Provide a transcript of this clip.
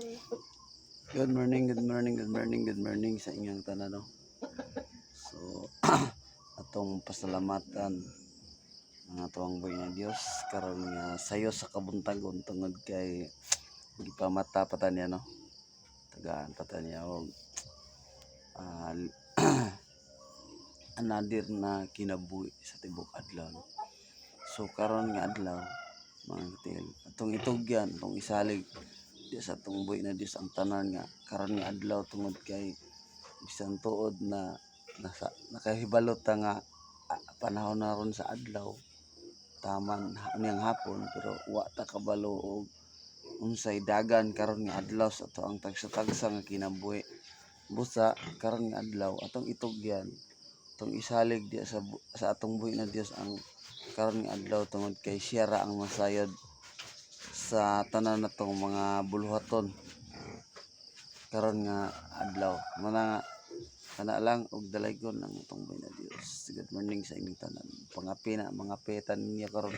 Good morning, good morning, good morning, good morning sa inyong tanan, no? So, atong pasalamatan ang atoang buhi nga Dios karon nga sayo sa kabuntagon tungod kay gipamata pa ta niya, no? Tagaan pa ta niya og another na kinabuhi sa tibok adlaw, no? So karon nga adlaw, mga katil, atong itugyan, atong isalig di sa atong buhi na Dios ang tanan nga karon nga adlaw tungod kay bisan tuod na nasa nakahibalo ta nga panahon na ron sa adlaw taman niyang hapon, pero wa ta kabalo og unsay dagan karon nga adlaw sa ato ang tagsa-tagsa nga kinabuhi. Busa karon nga adlaw atong itugyan, atong isalig diya sa atong buhi na Dios ang karon nga adlaw tungod kay siya ra ang masayod sa tanan natong mga buluhaton karon nga adlaw. Mao na nga kana lang og dalaygon ang atong buhi na Dios. Good morning sa inyong tanan. Pangape na mga peta ninyo karon.